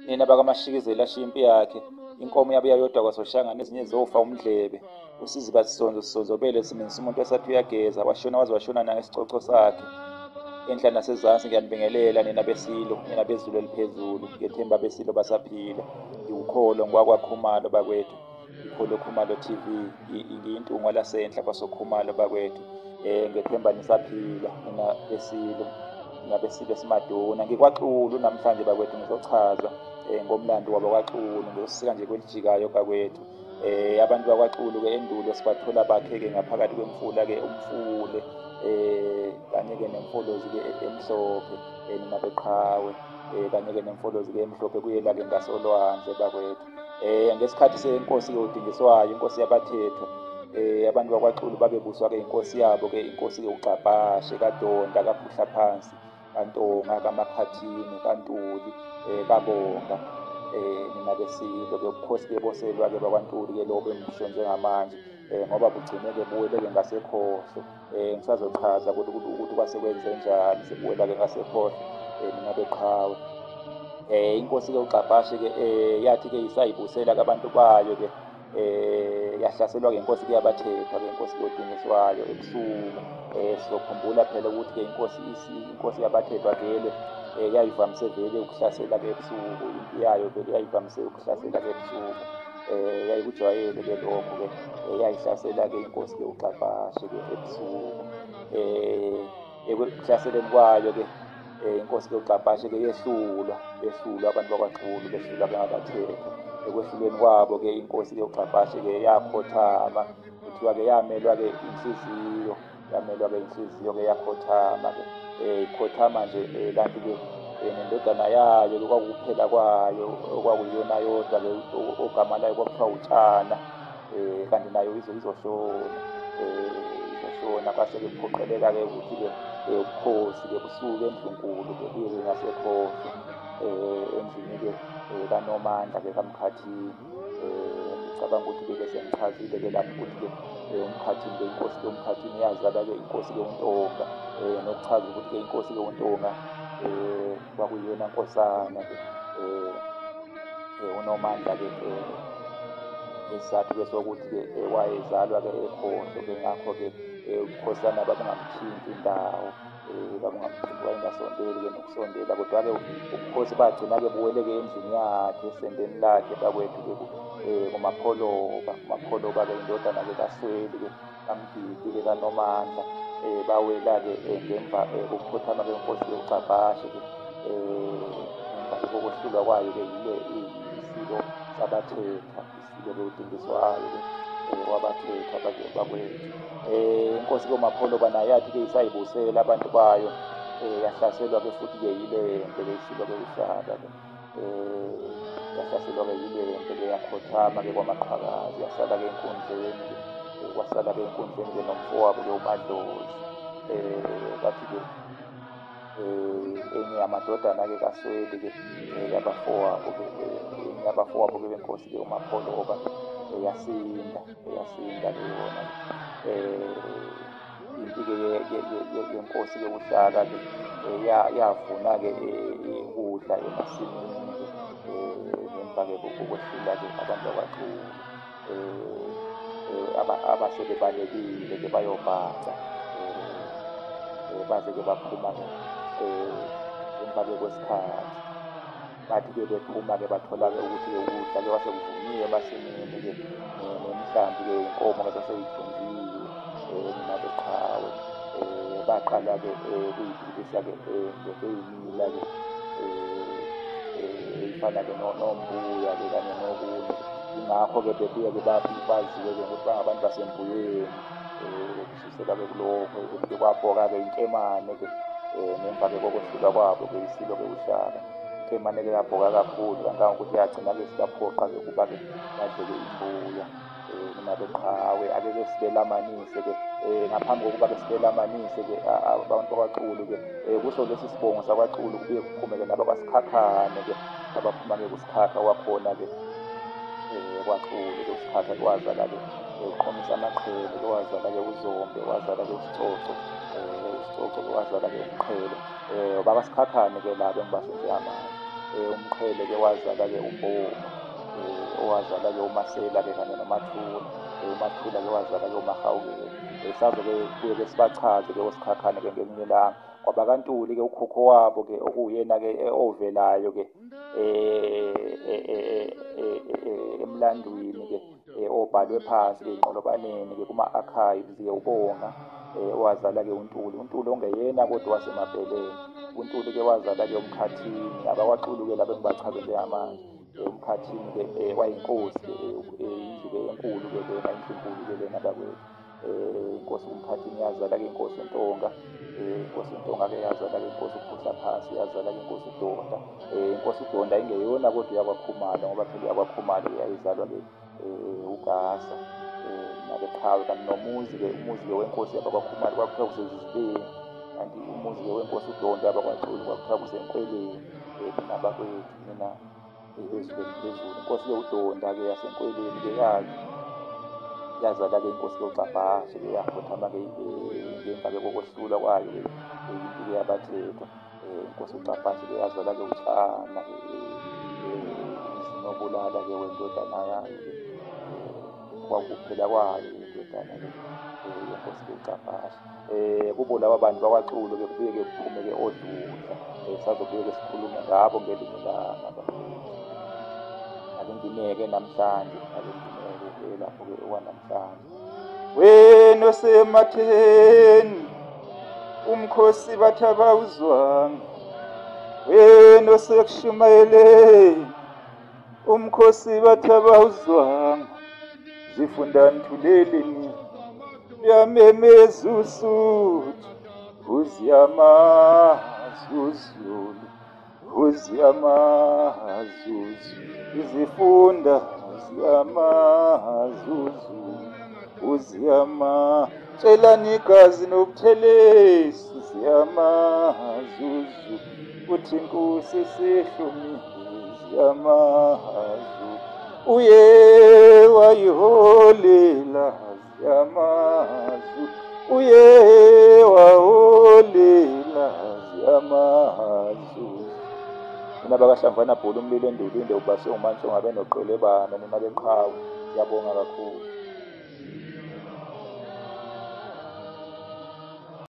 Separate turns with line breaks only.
Nina bakaMashikizela ashiya impi yakhe, inkomo yabuya yodwa kwaSoshangane ezinye zofa umdlebe. Usiziba sisonzo sisonzobele siminisa umuntu esathi uyageza, washona waze washona nangesicoco sakhe. Enhla nasezansi ngiyanibingelela nina beSilo, nina bezulu eliphezulu, ngethemba abeSilo basaphila. Ngiwukholo ngwakwaKhumalo bakwethu, Ngikholo Khumalo TV, ngiyintungwa lasenhla kwaSokhumalo bakwethu. Ngethemba nisaphila nina beSilo, nina beSilo esimaduna. NgikwaXulu namhlanje bakwethu, ngizochaza ngomlando wabakwaXulu, ngizosika nje kwelijikayo bakwethu. Abantu bakwaXulu ke endulo sibathola bakhe-ke ngaphakathi kwemfula ke umfule kanye ke nemfolozi ke emhlophe nina beqhawe kanye ke nemfolozi ke emhlophe kuyela ke ngasolwandle bakwethu. Ngesikhathi senkosi ke uDingiswayo, inkosi yabaThethwa, abantu bakwaXulu babebuswa ke inkosi yabo ke inkosi ke uGxabhashe kaDonda kaPhuhla phansi kaNtonga kaMakhathini kaNtuli kaBonga nina beSilo ke ubukhosi ke boselwa ke bakwaNtuli ke lobo engisho njengamanje ngoba bugcine ke buweleke ngasekhohlo. Ngisazochaza ukuthi kwase kwenze njani sebuwela ke ngasekhohlo nina beqhawe. Inkosi ke uGxabhashe ke yathi ke isayibusela ke abantu bayo ke yahlaselwa ke inkosi ke yabaThethwa ke inkosi ke uDingiswayo ebusuku. Sizokhumbula phela ukuthi ke inkosi yabaThethwa vele yayivamise vele ukuhlasela ke ebusuku, impi yayo vele yayivamise ukuhlasela ke ebusuku. Yayikujwayele ke lokho ke, yayihlasela ke inkosi ke uGxabhashe ke ebusuku. Ekuhlaseleni kwayo ke inkosi ke uGxabhashe ke yehlulwa, behlulwa abantu bakwaXulu, behlulwa ke ngabaThethwa. Ekwehlulweni kwabo ke inkosi ke uGxabhashe ke yakhothama, kuthiwa ke yamelwa ke inhliziyo, yamelwa ke inhliziyo ke yakhothama ke. Ikhothama nje kanti ke nendodana yayo ke kwakuphela kwayo okwakuyiyona yodwa ke ogama layo kwakuthiwa uTshana, kanti nayo izoshona, izoshona. Kwase ke kuphoqeleka ke ukuthi ke ubukhosi ke busuke endlunkulu ke buye ke ngasekhohlo endlini ke kaNomandla ke kaMkhathini. Ngicabanga ukuthi ke sengichazile ke lapho ukuthi ke uMkhathini ke inkosi ke uMkhathini yazala ke inkosi ke uNtonga, nokuchaza ukuthi ke inkosi ke uNtonga kwakuyiyona nkosana ke uNomandla ke ngesizathu ke sokuthi ke wayezalwa ke ekhohlo ke, ngakho ke ubukhosana babungamthinti indawo, babungamthinti, wayengasondeli ke nokusondela. Kodwa ke ubukhosi bagcina ke buwele ke endlini yakhe, esendeni lakhe bakwethu ke kuMapholoba, kuMapholoba ke indodana ke kaSweli ke kaMgidi ke kaNomandla, bawela ke ngemva kokukhothama kwenkosi ke uGxabhashe ke emva kokwehlulwa kwayo ke yile isilo sabaThethwa, isilo ke uDingiswayo ke wabaThethwa bakwethu. Inkosi ke uMapholoba nayo yathi ke isayibusela abantu bayo, yahlaselwa ke futhi ke yile mpe ke isilo ke uShaka ke, yahlaselwa ke yile mpe ke yakhothama ke kwaMaqhakazi, yasala ke enkundleni ke, kwasala ke enkundleni ke nomfowabo ke uMadlozi. Bathi ke enye yamadodana ke kaSweli ke yabafowabo ke, enye yabafowabo ke benkosi ke uMapholoba yasinda, yasinda ke yona. Impi ke yenkosi ke uShaka ke yavuna ke ukudla emasimini ke ngemva ke kokwehlula ke abantu bakwaXulu abasebebalekile ke bayobhaca, baze ke baphuma ke emva ke kwesikhathi. Bathi ke bephuma ke bathola ke ukuthi ke ukudla ke kwase kuvuniwe emasimini ke, nemihlambi ke inkomo ke saseyithunjiwe nina beqhawe. Baqala ke ukuyiphilisa ke ngeyimila ke ifana ke nombuya ke kanye nokunye. Ingakho ke bebuye ke baziwe ke ukuthi bangabantu basembuyeni, kususelwa ke kulokho ukuthi kwabhoka ke inkemane ke ngemva ke kokwehlulwa kwabo ke isilo ke uShaka. Inkemane ke yabhoka kakhulu kangangokuthi yagcina ke sibaphoqa ke ukuba ke badle ke imbuya nina beqhawe. Ake ke sibelamanise ke ngaphambi kokuba ke sibelamanise ke abantu bakwaXulu ke kuso lesi sibongo sakwaXulu kubuye kuphume ke nabakwaSikhakhane ke, abaphuma ke kuSikhakha wakhona ke kwaXulu ke. uSikhakha wazala ke uQhomisa Amaqhele, ke wazala ke uZombe, wazala ke uSicoco, uSicoco ke wazala ke uMqhele. BakwaSikhakhane ke labo engibasho njengamanje. UMqhele-ke wazala-ke uMboma, owazala-ke uMasela-ke kanye noMathula. UMathula-ke wazala-ke uMahawukela. Sazoke kuye-ke sibachaze-ke oSikhakhane-ke ngelinye ilanga. KwabakaNtuli-ke ukhokho wabo-ke okuwuyena-ke ovelayo-ke emlandwini-ke obhalwe phansi-ke enqolobaneni-ke kuma-archives-ke uBonga, owazala-ke uNtuli. UNtuli ongeyena kodwa waseMabheleni. UNtuli-ke wazala-ke uMkhathini, abakwaXulu-ke laba engibachaze njengamanje. UMkhathini-ke wayinkosi-ke, indlu-ke enkulu-ke lena, indlu enkulu-ke lena bakwethu. Inkosi uMkhathini yazala-ke inkosi uNtonga, inkosi uNtonga-ke yazala-ke inkosi uPhuhlaphansi, yazala-ke inkosi uDonda. Inkosi uDonda ingeyona kodwa yakwaKhumalo, ngoba phela yakwaKhumalo yayizalwa-ke uGasa nabeqhawe. Kanti nomuzi-ke, umuzi-ke wenkosi yabakwaKhumalo kwakuthiwa kuseZizibeni, kanti umuzi-ke wenkosi uDonda yabakwaXulu kwakuthiwa kuseNkweleni. Mina bakwethu, mina ezweni eliphezulu. Inkosi-ke uDonda-ke yaseNkweleni-ke yazala-ke inkosi-ke uXabhashe-ke, yakhothama-ke ngemva-ke kokwehlulwa kwayo-ke impi-ke yabaThethwa. Inkosi uXabhashe-ke yazala-ke uTshana-ke, uMzinobulala-ke wendodana yayo-ke, kwakuphela kwayo indodana-ke yenkosi-ke uXabhashe. Kubo laba bantu bakwaXulu-ke kubuye-ke kuphume-ke oDludla. Sazobuye-ke sikhulume ngabo ngelinye ilanga bakwethu. Ake ngimeke namhlanje, ake ngimeke lapho-ke okwanamhlanje. Wena osematheni, umkhosi bathi abawuzwanga. Wena osekushumayeleni, umkhosi bathi abawuzwanga. Zifunda nithuleleni, luyamemeza uSuthu, uziyamaZulu, uziyamaZulu, izifunda ziyamaZulu, uziyama tshelani igazi noButhelezi, ziyamaZulu, uthi inkosi sihlomile, ziyamaZulu, uye wayiholela, ziyamaZulu, uye waholela, ziyamaZulu. Nina bakaHlamvana bhula umlilo endulinde ubaswe uMantshonga benoqelebana, nina beqhawe, siyabonga kakhulu.